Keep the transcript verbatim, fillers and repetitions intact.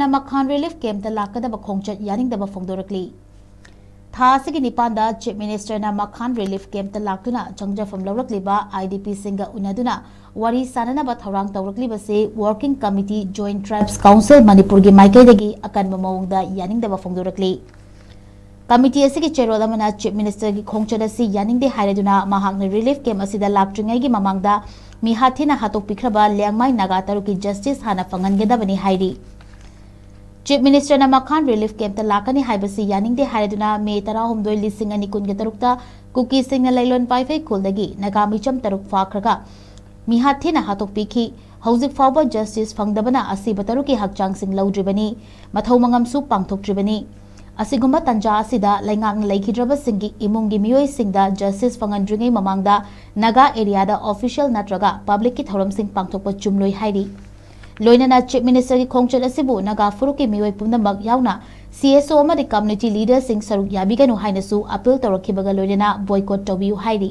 ꯅ ꯃꯈꯥꯟ ꯔꯤꯂꯤꯐ ꯀꯦꯝꯞꯇ ꯂꯥꯛꯀꯗꯕ ꯈꯣꯡꯆꯠ ꯌꯥꯅꯤꯡꯗꯕ ꯐꯣꯡꯗꯣꯔꯛꯂꯤ꯫ ꯊꯥ ꯑꯁꯤꯒꯤ ꯅꯤꯄꯥꯟꯗ ꯆꯤꯐ ꯃꯤꯅꯤꯁꯇꯔꯅ ꯃꯈꯥꯟ ꯔꯤꯂꯤꯐ ꯀꯦꯝꯞꯇ ꯂꯥꯛꯇꯨꯅ ꯆꯪꯖꯐꯝ ꯂꯧꯔꯛꯂꯤꯕ ꯑꯥꯏꯗꯤꯄꯤꯁꯤꯡꯒ ꯎꯅꯗꯨꯅ ꯋꯥꯔꯤ ꯁꯥꯅꯅꯕ ꯊꯧꯔꯥꯡ ꯇꯧꯔꯛꯂꯤꯕꯁꯤ ꯋꯥꯔꯀꯤꯡ ꯀꯃꯤꯇꯤ ꯖꯣꯏꯟꯠ ꯇ꯭ꯔꯥꯏꯕꯁ ꯀꯥꯎꯟꯁꯤꯜ ꯃꯅꯤꯄꯨꯔꯒꯤ ꯃꯥꯏꯀꯩꯗꯒꯤ ꯑꯀꯟꯕ ꯃꯑꯣꯡꯗ ꯌꯥꯅꯤꯡꯗꯕ ꯐꯣꯡꯗꯣꯔꯛꯂꯤ꯫ ꯀꯃꯤꯇꯤ ꯑꯁꯤꯒꯤ ꯆꯦꯔꯣꯜ ꯑꯃꯅ ꯆꯤꯐ ꯃꯤꯅꯤꯁꯇꯔꯒꯤ ꯈꯣꯡꯆꯠ ꯑꯁꯤ ꯌꯥꯅꯤꯡꯗꯦ ꯍꯥꯏꯔꯗꯨꯅ ꯃꯍꯥꯛꯅ ꯔꯤꯂꯤꯐ ꯀꯦꯝꯞ ꯑꯁꯤꯗ ꯂꯥꯛꯇ꯭ꯔꯤꯉꯩꯒꯤ ꯃꯃꯥꯡꯗ ꯃꯤꯍꯥꯠ ꯊꯤꯅ ꯍꯥꯠꯇꯣꯛꯄꯤꯈ꯭ꯔꯕ ꯂꯤꯌꯥꯡꯃꯥꯏ ꯅꯥꯒꯥ ꯇꯔꯨꯛꯀꯤ ꯖꯁꯇꯤꯁ ꯍꯥꯟꯅ ꯐꯪꯍꯟꯒꯗꯕꯅꯤ ꯍꯥꯏꯔꯤ꯫ ꯆꯤꯐ ꯃꯤꯅꯤꯁꯇꯔꯅ ꯃꯈꯥꯟ ꯔꯤꯂꯤꯐ ꯀꯦꯝꯞꯇ ꯂꯥꯛꯀꯅꯤ ꯍꯥꯏꯕꯁꯤ ꯌꯥꯅꯤꯡꯗꯦ ꯍꯥꯏꯔꯗꯨꯅ ꯃꯦ ꯇꯔꯥꯍꯨꯝꯗꯣꯏ, ꯂꯤꯁꯤꯡ ꯑꯅꯤ ꯀꯨꯟꯒ ꯇꯔꯨꯛꯇ ꯀꯨꯀꯤꯁꯤꯡꯅ ꯂꯩꯂꯣꯟ ꯄꯥꯏꯐꯩ ꯈꯨꯜꯗꯒꯤ ꯅꯥꯒꯥ ꯃꯤꯆꯝ ꯇꯔꯨꯛ ꯐꯥꯈ꯭ꯔꯒ ꯃꯤꯍꯥꯠ ꯊꯤꯅ ꯍꯥꯠꯇꯣꯛꯄꯤꯈꯤ꯫ ꯍꯧꯖꯤꯛ ꯐꯥꯎꯕ ꯖꯁꯇꯤꯁ ꯐꯪꯗꯕꯅ ꯑꯁꯤꯕ ꯇꯔꯨꯛꯀꯤ ꯍꯛꯆꯥꯡꯁꯤꯡ ꯂꯧꯗ꯭ꯔꯤꯕꯅꯤ, ꯃꯊꯧ ꯃꯉꯝꯁꯨ ꯄꯥꯡꯊꯣꯛꯇ꯭ꯔꯤꯕꯅꯤ꯫ ꯑꯁꯤꯒꯨꯝꯕ ꯇꯥꯟꯖꯥ ꯑꯁꯤꯗ ꯂꯩꯉꯥꯛꯅ ꯂꯩꯈꯤꯗ꯭ꯔꯕꯁꯤꯡꯒꯤ ꯏꯃꯨꯡꯒꯤ ꯃꯤꯑꯣꯏꯁꯤꯡꯗ ꯖꯁꯇꯤꯁ ꯐꯪꯍꯟꯗ꯭ꯔꯤꯉꯩ ꯃꯃꯥꯡꯗ ꯅꯥꯒꯥ ꯑꯦꯔꯤꯌꯥꯗ ꯑꯣꯐꯤꯁꯤꯌꯦꯜ ꯅꯠꯇ꯭ꯔꯒ ꯄꯕ꯭ꯂꯤꯛꯀꯤ ꯊꯧꯔꯝꯁꯤꯡ ꯄꯥꯡꯊꯣꯛꯄ ꯆꯨꯝꯂꯣꯏ ꯍꯥꯏꯔꯤ꯫ ꯂꯣꯏꯅꯅ ꯆꯤꯐ ꯃꯤꯅꯤꯁꯇꯔꯒꯤ ꯈꯣꯡꯆꯠ ꯑꯁꯤꯕꯨ ꯅꯥꯒꯥ ꯐꯨꯔꯨꯞꯀꯤ ꯃꯤꯑꯣꯏ ꯄꯨꯝꯅꯃꯛ ꯌꯥꯎꯅ ꯁꯤ ꯑꯦꯁ ꯑꯣ ꯑꯃꯗꯤ ꯀꯝꯃ꯭ꯌꯨꯅꯤꯇꯤ ꯂꯤꯗꯔꯁꯤꯡ ꯁꯔꯨꯛ ꯌꯥꯕꯤꯒꯅꯨ ꯍꯥꯏꯅꯁꯨ ꯑꯄꯤꯜ ꯇꯧꯔꯛꯈꯤꯕꯒ ꯂꯣꯏꯅꯅ ꯕꯣꯏꯀꯣꯠ ꯇꯧꯕꯤꯌꯨ ꯍꯥꯏꯔꯤ꯫